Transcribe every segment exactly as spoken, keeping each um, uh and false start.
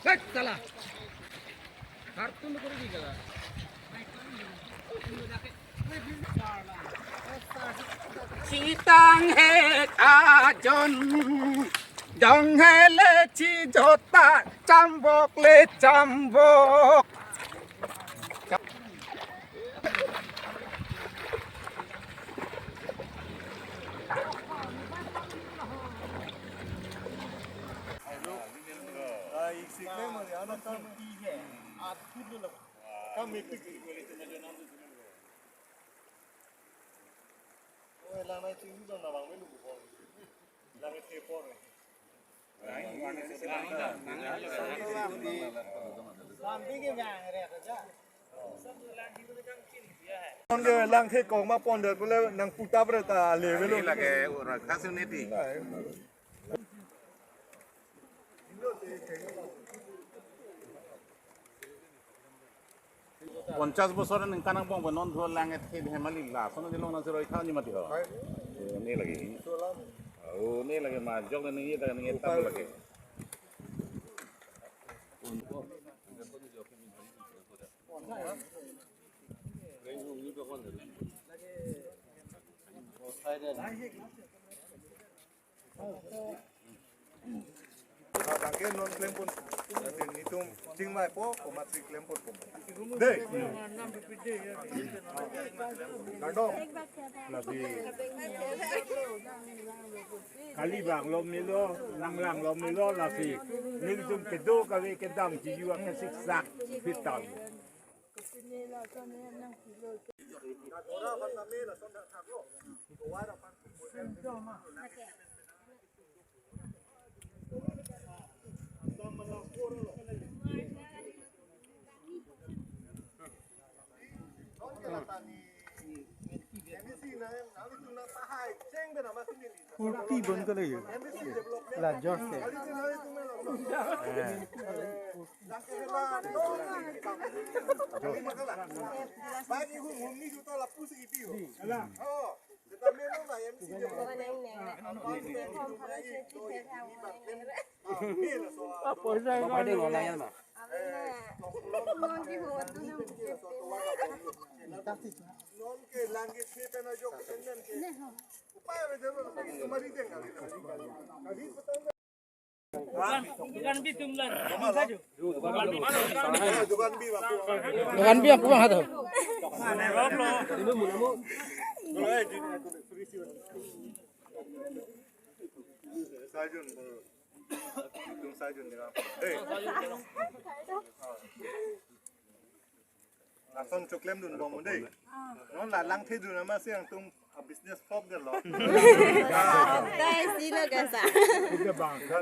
Hei, salah. Kartun ko di gala. Sitang he ajon, jong he le chi jota, chambok le chambok. Pon ke lang the kong ma pon der pule nang puta bre ta le velo. Lake ura khasu neti. পঞ্চাশ বছৰ ningkan angbong non thua lang et khit hemali la sono dilong na siroi kha ni mati ho. Ne lagi. Oh, ne lagi ma jok ne ye ta ne ta lagi. Tangke non klem pon. Nitum chingmai po, komat si klem pon po. Dei. Kardom. Lasi. Kali bang lo milo, nang lang lo milo, lasi. Nelitum kedo kave kedam, jiwa kesiksak, pital. Kurti bon ko lagi. La George. Dokan bi aku hado. Ason choklem dun bom dei. Non la lang the dun ama si angtum a business pop de lo. Dai si lo kasa.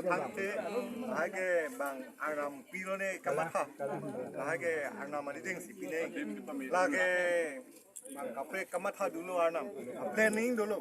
Thang the, hage bang arnam pilo ne kamatha. Hage arnam ani deng si pine. Lake bang kaprek kamatha dolo arnam. Planning dolo.